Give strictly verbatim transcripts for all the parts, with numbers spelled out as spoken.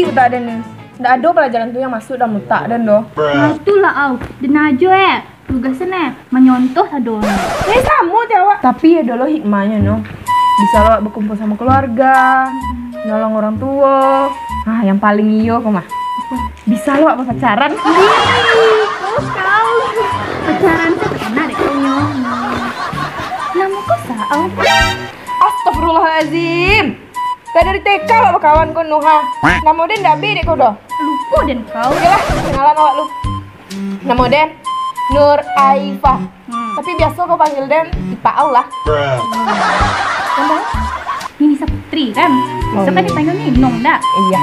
Utak den ni. Ndak ado pelajaran tu yang masuk dalam utak den doh. Nah, itulah au. Den ajo eh. Tugas den eh manyontoh sado. Eh, samo ti awak. Tapi ado lo hikmahnyo no. Bisa lo awak bakumpul samo keluarga, nolong orang tuo. Ah, yang paling iyo ko mah. Bisa lo awak bapacaran. Ih, kau, kau. Pacaran tu takana dek kau nyo. Namo kau sa au? Astagfirullahalazim. Lah dari T K awak bakawan ko, Nuha. Namo den ndak abih dek ko doh. Lupo den kau. Yolah, kenalan awak lu. Namo den Nur Aifah. Hmm. Tapi biaso ko panggil den Ipa Au lah. Namo? Nini Saputri kan? Biaso kan dipanggil Ninong dak? Iya.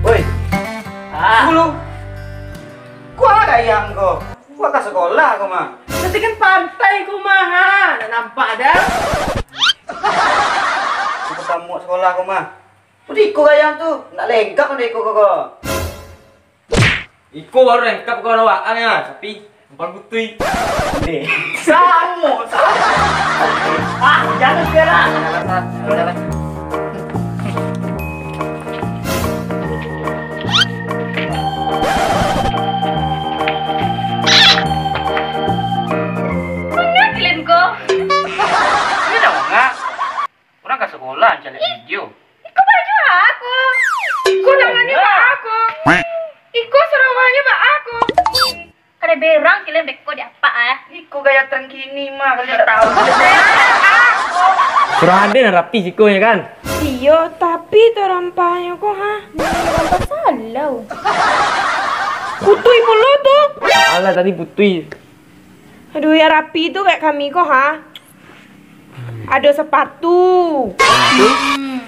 Woi. Ah. Dulu. Kuah gayang ko. Kuah ka sekolah ko mah. Nanti kan pantai ko mah, ha. Nak nampak dah. Aku tamu sekolah ko mah. Udah iko gayang tu. Nak lengkap udah iko ko. Iko baru lengkap kawan awak, ah, ya, tapi empat putui. Deh. Samo, samo. Ah, jangan kira. Mangakilin ko. Ini dah mangak. Orang ka sekolah cari video. Iko baju aku. Iko tangan ni aku. Iko sarawanyo bak aku. Kada berang kalian beko di apa ah? Iko gaya tren kini mah, kalian tak tahu. Surang aden rapi siko ya kan? Iyo, tapi tarampahnyo ko ha. Rampa salau. Putui pulo tu. Alah tadi putui. Aduh, yang rapi tu kayak kami ko ha. Ado sapatu.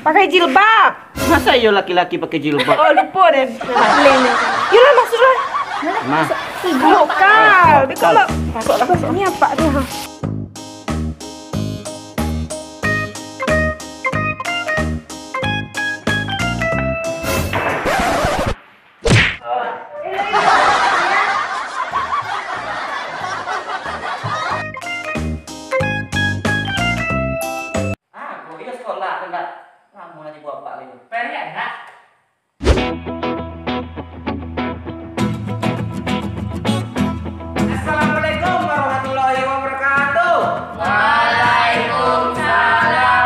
Pakai jilbab. Masa iyo laki-laki pakai jilbab? Oh, lupo den. Yolah, masuklah. Nah. Lokal. Beko lo. Masuk, masuk. Ni apa tu ha? Ah, ko iyo sekolah tu ndak. Lamo lah tibo apak lagi. Peri anak. Assalamualaikum warahmatullahi wabarakatuh. Waalaikumsalam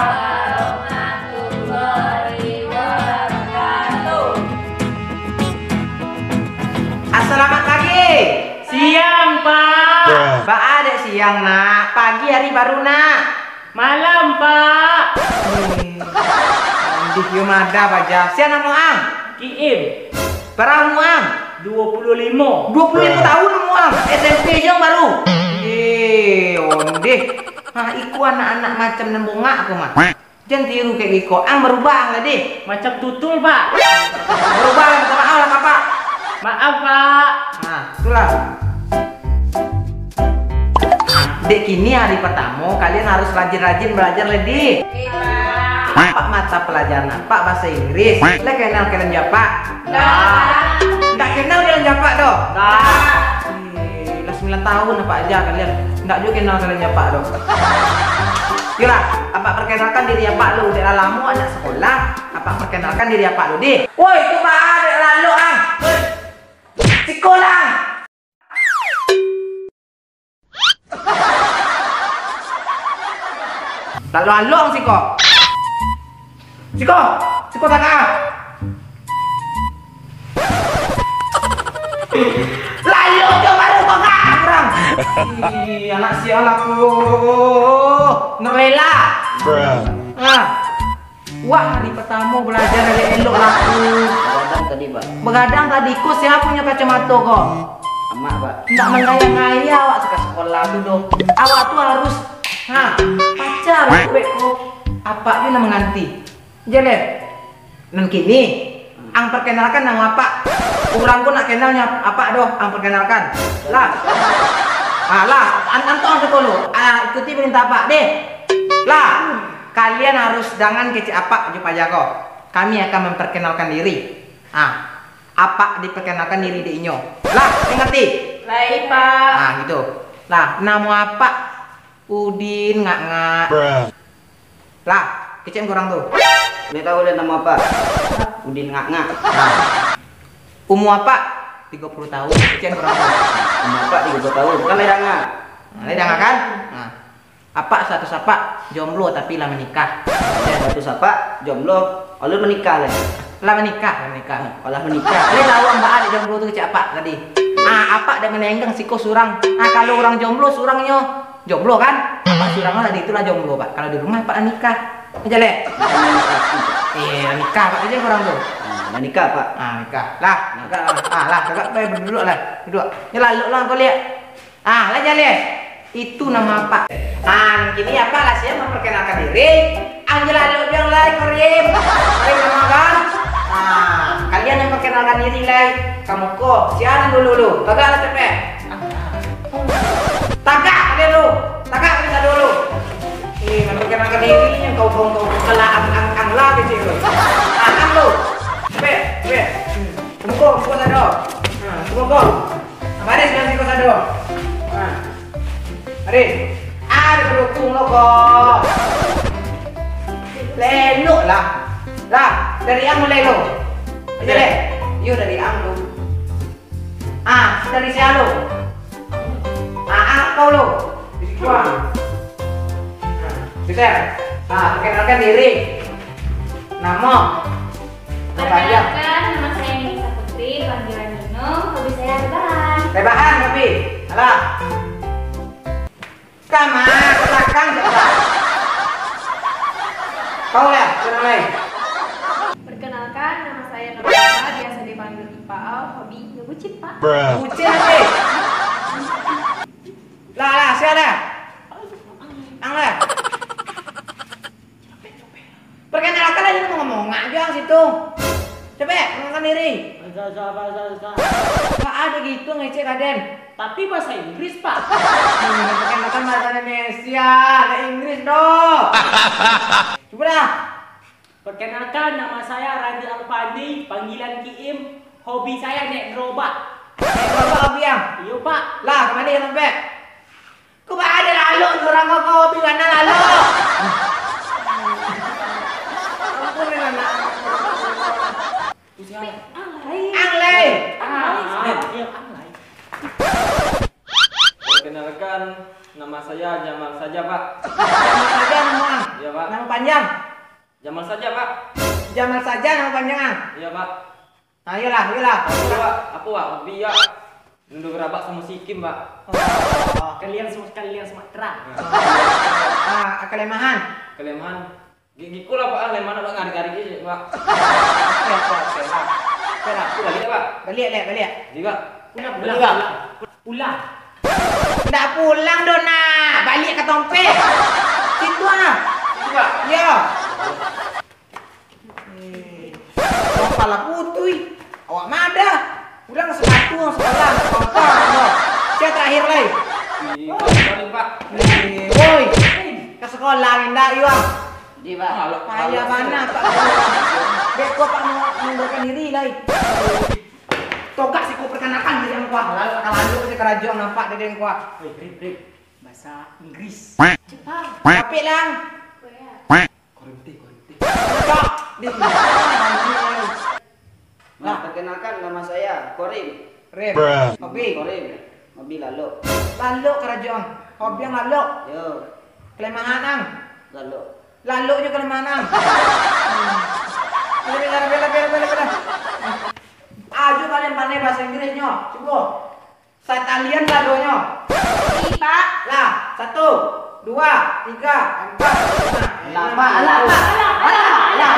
warahmatullahi wabarakatuh. Selamat pagi. Siang, Pak. Baa dek siang, Nak? Pagi hari baru, Nak. Malam, Pak. Eh, andih yo madah baja. Sia namo ang? Kiim. Bara umua ang? Duo puluah limo. Duo puluah limo tahun umua ang. S M P jo baru. Eh, ondeh. Nah, iko anak-anak macam nan bongak ko mah. Jan tiru kek iko. Ang barubah ang tadi. Macam tutul, Pak. Barubah ang, minta maaf lah, Pak. Maaf, Pak. Nah, itulah. Dek kini hari pertamo, kalian harus rajin-rajin belajar, Ledi. Oke, Pak. Apak mata pelajaran apak bahasa Inggris. Lah kenal kalian jo apak? Ndak. Ndak kenal kalian jo apak doh? Ndak. Eh, lah sambilan tahun apak aja kalian. Ndak juo kenal kalian jo apak doh. Yolah, apak perkenalkan diri apak lu. Dek lah lamo ndak sekolah, apak perkenalkan diri apak lu, deh. Woi, tu mah dek lalu ang. Woi. Sikolah. Lalu along siko. Siko, siko tangah. Lalu tu baru kau kak kurang. Ih, anak sial aku. Nerlela. Ah. Wah, hari pertamo belajar elok-elok lah tu. Begadang tadi, Pak. Begadang tadi, ko sia punyo kacamato ko? Amak, Pak. Ndak manggaya-gaya awak suka sekolah tu doh. Awak tu harus, ha, pacar beko. Apak tu nan manganti. Jaleh. Nan kini, ang perkenalkan namo apak. Urang ko nak kenal nyo apak doh, ang perkenalkan. Lah. Ha, lah, an-, antong siko lu. Ah, ikuti perintah apak deh. Lah. Kalian harus jangan kecek apak jo paja ko. Kami akan memperkenalkan diri. Ah, apak diperkenalkan diri dek inyo. Lah, ngerti? Lai, Pak. Ah, gitu. Lah, namo apak? Udin Ngak-ngak. Lah, kecek urang tu. Ndak tahu lah namo apak. Udin Ngak-ngak. Nah. Umua apak? Tigo puluah tahun, kecek urang tu. Umua apak tigo puluah tahun, kan lai danga. Nah, lai danga kan? Nah. Apak status apak jomblo tapi lah manikah. Status apak jomblo, alun manikah lai. Lah manikah, lah manikah. Oh, lah manikah. Lai tahu ang baa dek jomblo tu kecek apak tadi. Ah, apak dek manenggang siko surang. Ah, kalau urang jomblo surangnyo, jomblo kan? Apak surang lah di itulah jomblo, Pak. Kalau di rumah apak lah nikah. Aja leh. Iya, nikah apak aja urang tu. Nah, nikah, Pak. Ah, nikah. Lah, nikah lah. Ah, lah, tagak, pai duduak lah. Duduak. Yo, lalu lah kau lihat. Ah, lah jaleh. Itu namo apak. Ah, kini apak lah siap memperkenalkan diri. Ang jaleh lalu biang lai, Korim. Korim namo kan? Ah, kalian yang perkenalkan diri lai. Kamu ko, sia nan dulu lu? Tagak lah capek. Tagak kalian lu. Tagak kalian dulu. Eh, memperkenalkan diri yang kau kau kau kalah ang ang ang lah kecil lu. Ah, ang lu. Capek, capek. Hmm. Kamu ko, kamu ko sado. Nah, kamu ko. Baris nan siko sado. Nah. Baris. Ah, ada berhubung lo ko. Lelok lah. Lah, dari ang mulai lo. Aja deh. Yo dari ang lo. Ah, dari sia lo. Ah, ah, kau lo. Di situ ah. Nah, bisa. Ah, perkenalkan diri. Namo. Nama panjang. Perkenalkan, nama saya Nisa Putri, panggilan Nino, hobi saya rebahan. Rebahan, hobi. Alah. Kama, ke belakang, coba. Kau lah, orang lain. Perkenalkan, nama saya Nurulfa, biasa dipanggil Ipa Au, hobi ngebucin, Pak. Bucin, eh. Lah, lah, sia lah. Ang lah. Perkenalkan lah, jangan ngomong-ngomong aja ang situ. Coba, perkenalkan diri. Bahasa, bahasa, bahasa, bahasa. Nggak ada gitu ngecek kaden. Tapi bahasa Inggris, Pak. Hmm, perkenalkan bahasa Indonesia, nggak Inggris, doh. Coba dah. Perkenalkan, nama saya Randi Alfandi, panggilan Kiim. Hobi saya naik gerobak. Naik gerobak hobi ang? Iyo, Pak. Lah, kembali ke tempat. Kok baa dek lalok tu urang ko, ko hobi bana lalok. Ampun lah, nak. Pusing amat. Alay. Alay. Ah, ah, iya, alay. Perkenalkan, nama saya Jamal saja, Pak. Jamal saja nama ang? Iya, Pak. Nama panjang? Jamal saja, Pak. Jamal saja nama panjang ang? Iya, Pak. Nah, iyolah, iyolah. Apa, Pak? Apa, Pak? Hobi, ya. Nendo gerabak samo si Kim, Pak. Oh, kalian semua, kalian semua terang. Nah. Ah, kelemahan. Kelemahan. Gi-, giko lah, Pak. Ah, lemah nak ngarik-ngarik aja, Pak. Oke, oke, oke lah. Oke lah. Aku balik, Pak. Balik, balik, balik. Jadi, Pak. Pulang, pulang, Balik, Pak. Pulang. Pulang. Ndak pulang doh, nak. Balik ka tompek. Situ, ah. Situ, Pak. Iyo. Eh, kepala putui. Awak madah. Urang sapatu, urang sakolah, ndak apa-apa, doh. Sia terakhir lai. Di, paling, Pak. Eh, woi. Ka sakolah indak, yo, ah? Di, Pak. Payah bana, Pak. Dek ko, Pak, mau mundurkan diri lai. Togak siko perkenalkan diri ang kuah. Lalu ka lanjut ka karajo nampak dari ang kuah. Woi, Rip, Rip. Bahasa Inggris. Cepat. Capek lah. Korea. Korinti, Korinti. Cok. Di. Nah, perkenalkan, nama saya Korim. Rip. Hobi. Korim. Hobi lalok. Lalok karajo ang. Hobi ang lalok. Yo. Kelemahan ang. Lalok. Lalok jo kelemahan ang. Hmm. Bela, bela, bela, bela, bela, bela. Ajo kalian pandai bahasa Inggrisnyo. Cubo. Satalian sadonyo. Ih, Pak. Lah, satu, dua, tiga, empat, lima, enam, tujuh. Alah, Pak, alah, Pak, alah, alah, alah.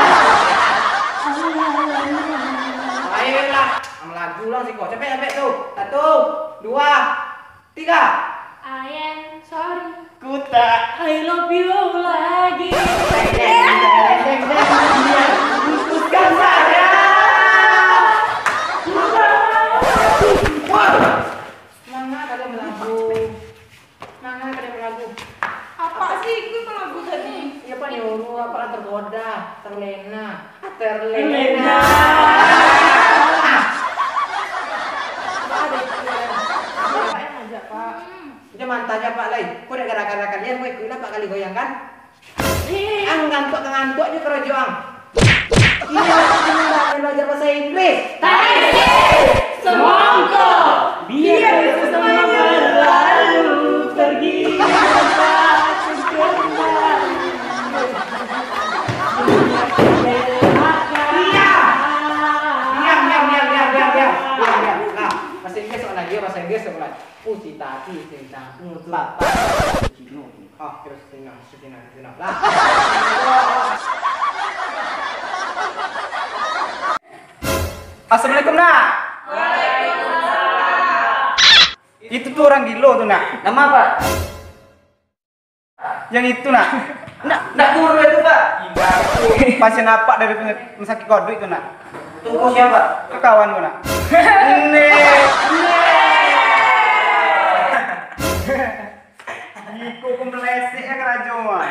Ayolah, malagu lah siko. Capek, capek tu. Satu, dua, tiga. I am sorry. Ku tak I love you lagi. Deng, deng, deng, deng, deng. Putuskan saja. Ku tak. Wah. Manga kada balagu. Manga kada balagu. Apa sih itu lagu tadi? Iya, Pak, nyuruh apa lah, tergoda, terlena. Terlena. Terlena. Apa ada itu? Apa yang ngajak, Pak? Hmm. Iya, Mantap, Pak Lai. Kok dak gara-gara kalian, kok ikuilah Pak Kali goyang, kan? Ang ngantuak, ngantuak jo karajo ang. Iyo, ang belajar bahasa Inggris. Taisi! Semongko! Biar semua berlalu pergi. Diam, diam, diam, diam, diam, diam. Diam, diam. Nah, bahasa Inggris sok lagi, bahasa Inggris sok lagi. Pusi tati, sing tangku, bapak. Oh, terus tenang, sejenak, sejenak. Lah. Assalamualaikum, Nak. Waalaikumsalam. Itu tu orang gilo tu, Nak. Nama, Pak? Yang itu, Nak. Ndak, ndak guru itu, Pak. Pasien apak dari rumah sakit Koduik tu, Nak. Tunggu siapa? Itu kawan ku, Nak. Nek. Iko ku meleseknyo karajo, Mak.